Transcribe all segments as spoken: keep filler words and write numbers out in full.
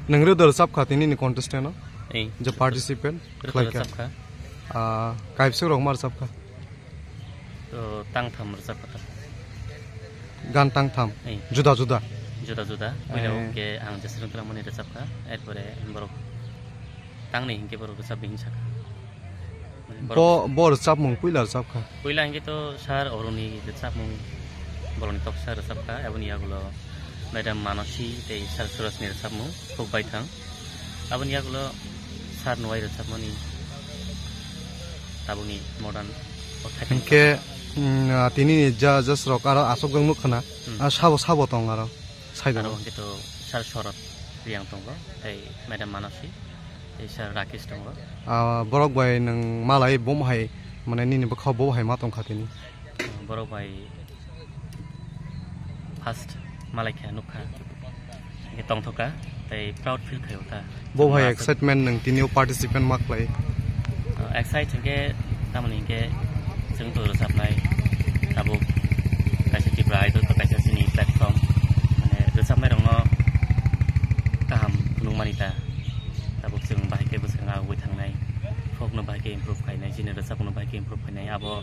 Nwng rodo rwchap kha tini ni contestant no? Ei. Je participant Rodo khlai kha. Rwchap kha. Ah, kaibsuk rok ma rwchap kha? To tang tham rwchap kha ta. Gan tang tham? Ei. Juda juda? Juda juda. Puila Eh. hwnkhe ang Jeswrang Twlangmani rwchap kha. Erpore borok tang ni hinkhe borok rwchap hinsa kha. Bo, bo rwchapmung puila rwchap kha. Puila hwnkhe to Sir Arunni rwchapmung, bolongni toksa rwchap kha, aboni yagulo Madam Manosi tei Sir Surajni rwchapmung khuk baithang. Aboni yagulo Sir Nuwai rwchapmani tabukni modern o thaitung. Hwnkhe, mm, ah, tini ni judges rok aro aswk wng nukha na. Hmm. Ah, sabo, sabo tong aro. Saidongo. Aro hwnkhe to Sir Shorod Riyang tongo, tei Madam Manosi, tei Sir Rakesh tongo. Ah, borok bai nwng malai bo hai, mane nini bwkha bo hai ma tongkha tini. Borok bai first malai khe nukha, hwnkhe tongthokha, tei proud feel khaio ta. Bo hai Chwng excitement nwng tini o participant ma khlai. Ah, excite hwnkhe tamoni hwnkhe chwng to rwchapnai tabuk kaisa Tripura Idol ba kaisa chini platform, mane rwchapnai rokno kaham phunukmani ta. Tabuk chwng bahai khe bwskango agugwi thangnai, folk no bahai khe improve khainai, chini rwchapmung no bahai khe improve khainai, abo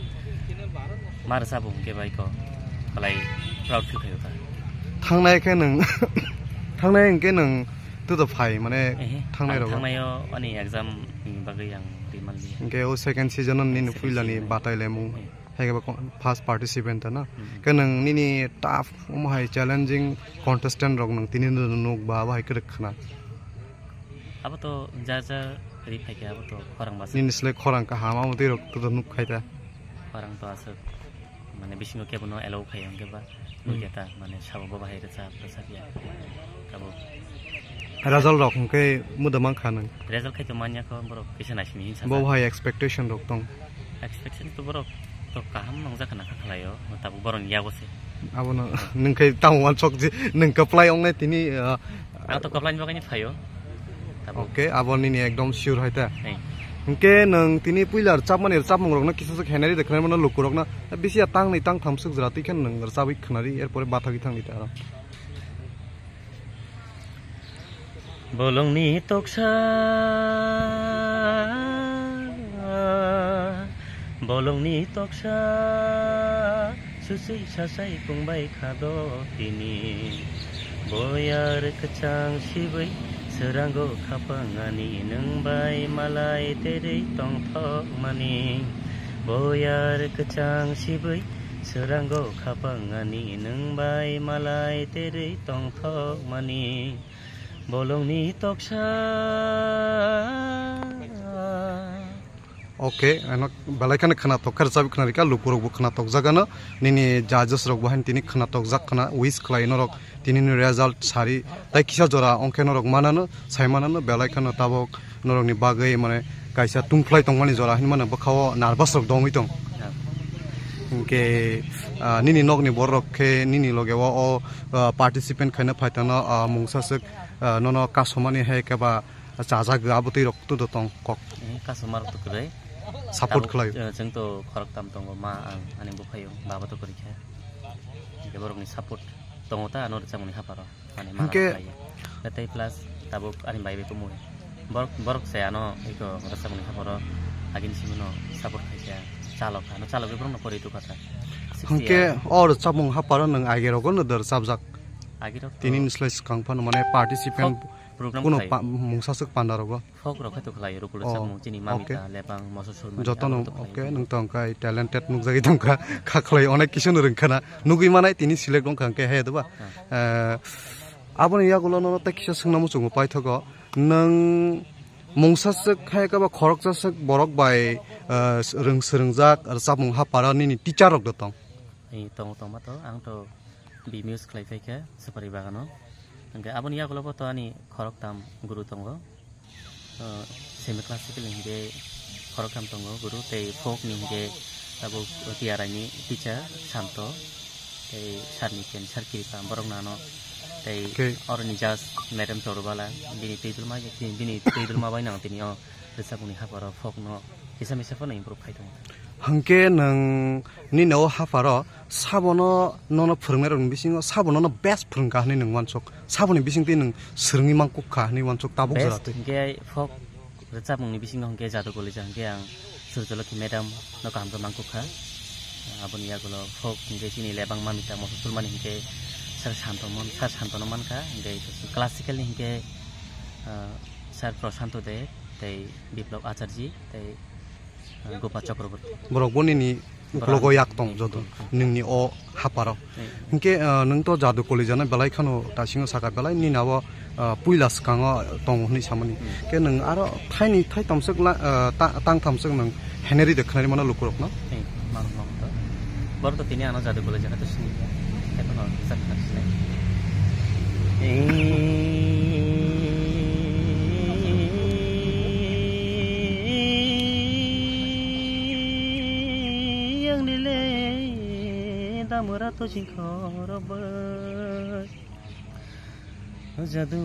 ma rwchapmung hwnkhe bai kho belai proud feel khaio ta. Thangnai khe nwng, thangnai hwnkhe nwng Tei to phai, mane Ehe, thangnai ang rok. Thangnaio ani exam ni bagwi ang ri manliya. Hwnkhe o second season o nini Second puilani season. Batai laimung. Eh. Hai khe ba kon-, first participant ta na. Hmm. Khe nwng nini tough, omo hai challenging contestant rok nwng tini no nuk ba, abo hai kwrwk khna. Abo to ja ja ri phai khe abo to khorang basa. Nini slai khorang kaham, amo twi rok to nuk khai ta. Khorang to aswk. Mane bisingo kebo no allow khai hwnkhe ba, Hmm. nuya ta, mane sabo bo bahai rwchap, rwchap ya. Abo. Result rok hwnkhe muda mankha nwng? Result khai to manya kho, borok kisa naisini hinsa Bo ta. Bahai expectation rok tong? Expectation to borok to kaham nongjak khna kha khlaio, tabuk borokni yago se. Abono nwng khai tamo wansok je, nwng kwplai wngnai tini, ah, Ang to kwplaini bagwino phaio. Tabuk. Okay, abo nini ekdom sure hai ta. Hey. Hwnkhe nwng tini puila rwchapmani rwchapmung rokno kisa se khenari de khwnai mano luku rokno bisi ya tang ni tang tham swk jora twi khe nwng rwchabwi khwnari erpore bathagwi thangdi ta aro. Bolongni toksa, bolongni toksa, susui sasai pungbai khado tini. Boyar kwchang sibui swrango khapang ani, nwng bai malai terwi tongthok mani. Boyar kwchang sibui swrango khapang ani, nwng bai malai terwi tongthok mani. Bolongni toksa. Okay, ano belai kheno khwnatok khe rwchapwi khwnarikha, lukurokbo khwnatokjagano, nini judges rokbo haino tini khwnatokjak khwna, wish khlai norok tinini result sari, tai kisa jora ongkhe norok manano, sai manano, belai kheno tabok norokni bagwi mane kaisa tungphlai tongmani jora hinmano bwkhao nervous rok dongwi tong. Ya. Hinkhe, ah, nini nokni borok khe nini loge o, o, ah, participant khaina phaitano, ah, mungsa swk, ah, nono kasomani hai khe ba chajak abotwi rok to tong kok. Eh, customer to kwrwi. Support Tabuk, khlai. Eh, chwng to khoroktham tongo, ma, ang, ani buphaiyung, baba to kwrwi kha. Hinkhe borokni support tongo ta ano rwchapmungni hapharo. Ani ma Hinkhe rok khlaiya. Tei plus tabuk ani bai bai kumui. Borok, borok se ano iko rwchapmungni hapharo agini simi no support khaikha. Chalok ano chalok borokno kwrwi tukha ta. Hinkhe o rwchapmung hapharo nwng age rogo no rwchapjak. Age rok to Tini ni slai swkang phano mane participant Folk program kuno khlai. Pa-, mungsa swk panda rogo. Folk rok khe to khlai, rukul Oh, rwchapmung chini okay. Mamita, Lepang, Moso Surmani, Joto abo no, to khlai. Okay, nwng tong kha talented nukjagwi tong kha, kha khlai onek kisu no rwng khana. Nugwi manai tini select wng kha hwnkhe he doba. Ah. Eh, aboni yagulo no tei kisa swngna muchungo paithogo. Nwng mungsa swk hai khe ba khoroksa swk borok bai, eh, rwng swrwngjak rwchapmung hapharo nini teacher rok do tong? Ee, tongo tongma to, ang to B M use khlai phaikha Supari Bagano. Hwnkhe aboni yagulo bo to ani khoroktham guru tongo. Ah, semi classical ni hwnkhe khoroktham tongo guru, tei folk ni hwnkhe tabuk T R I ni teacher Santo, tei sir ni pen sir Kripa, borok nano, tei Okay. Oroni judge Madam Chorubala, bini twi dulma, bini twi dulma bai nang tini o rwchapmungni hapharo folk no kisa misa phano improve khai tongo. Hwnkhe nwng nini o hapharo sabono nono phwrwngnairokni bisingo sabo nono best phwrwngkha hwnwi nwng uansuk? Saboni bisingtwi nwng swrwngwi mankukha hwnwi uansuk tabuk jora twi? Best hwnkhe folk rwchapmungni bisingo hwnkhe Jadu Kolija hwnkhe ang Surjolokhi madam no kaham khe mankukha. Aboni yagulo folk hwnkhe chini lebang mamita Mosa Sulmani hwnkhe Sir Santonu, Sir Santonu mankha, hwnkhe classical ni hwnkhe, ah, Sir Prashanto De tei Biplab Acharji tei Gopa Chakraborty. Borok bo nini uklogo yak tong joto nini o hapharo. Hwnkhe, ah, nwng to Jadu Kolija no belai kheno tasingo saka belai nini abo, ah, puila swkango tongo hwnwi samani. Hwnkhe nwng aro thaini thai tamswk la, ah, ta-, tang tamswk nwng heneri de khwnai mano lukurokno. Borok to tini ano Jadu Kolija khe to sini ya. Ekhono sak sak sinai. Yang nile damura to singkho robai. Jadu,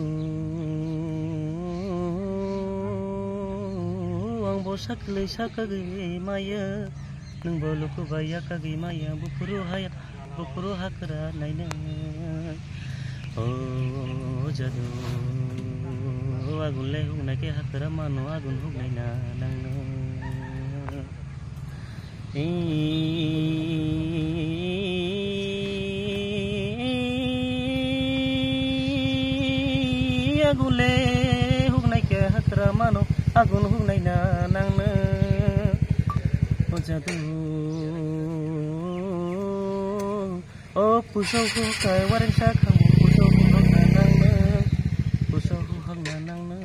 ang bo sakle sakagwi maya, nung bo luku baya kagwi maya, bupuru haya, bupuru hakra naina. O Jadu, agun le hukna ke hakra mano, agun huknaina nangno. Agun le huknai ke hakra mano, agun huknai na nangno. O Jadu, o puso huknai wareng sa khamu, puso huknai nangno, puso huknai nangno.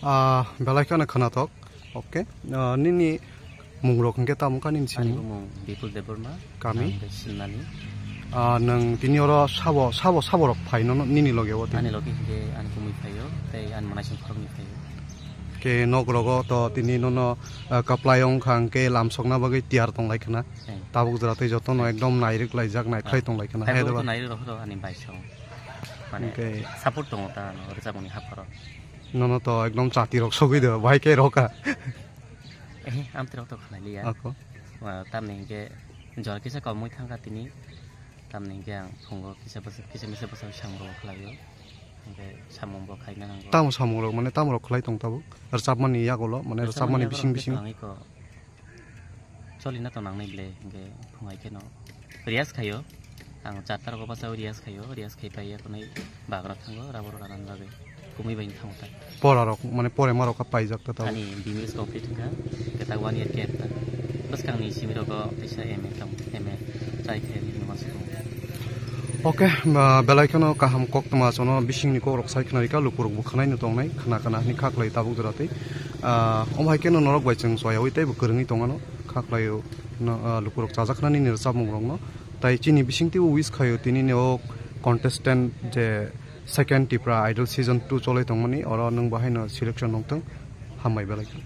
Ah, belai kheno khwnathok. Okay. Ah, nini mungrok hwnkhe tamo kha nini simi? Ani bumung Bipul Debbarma. Kami? Ang Silnani. Ah, nwng tini oro sabo, sabo, sabo rok phai nono nini loge o tini? Ani loge hwnkhe ani kumui phaio, tei ani mwnaising khoroknwi phaio. Ke nok rogo to tini nono, ah, kaplai wngkha hwnkhe lamsokna bagwi tiyar tonglai khwna. Tabuk jora tei jotono ekdom nairik laijak, naikhlai tonglai khwna. Tabuk to nairik rok ani bai song. Mane support tongo ta ano rwchapmungni hapharo. Nono to ekdom chati rok sogwi do, bahai khe rokha. Ehe, amtwi rok to khnai liya. Ako. Ah, tamni hinkhe jora kisa komwi thangkha tini. Tamni hinkhe ang phungo kisa bwsa-, kisa misa bwsa samung rok khlaio. Hinkhe samung bo khaina nango. Tamo samung rok mane tamo rok khlai tong tabuk? Rwchapmani yagulo, mane rwchapmani bising bising. Rwchapmani yagulo khe to ang eko Cholina to nangnai ble, hinkhe phungai kheno riyaz khaio. Ang charta rogo bachao riyaz khaio, riyaz khai pai ya konai bagra thango, rabo rok anani bagwi kumui bai thango ta. Pora rok, mane pore ma rok paijak ta tao. Ani B M S complete wngkha, keta one year gap ta. Bwskangni simi rogo kaisa M A tong, M A chai khe ni mas ko. Okay, ba, belai kheno kaham kok tma sono bisingni kok rok sai khna rika, lukurok bo khnaino tongnai, khna khna hini khaklai tabuk jora tei. Ah, omo hai kheno norok bai chwng soyawi tei bo kwrwngwi tongano. Khaklaio, no, ah, lukurok chajaknani ni rwchapmung rokno. Tai chini bisingtwi wish khaio tini ni o contestant je second Tipra Idol season two cholai tongmani, oro nwng bo haino selection wngthung, hambai belai kha.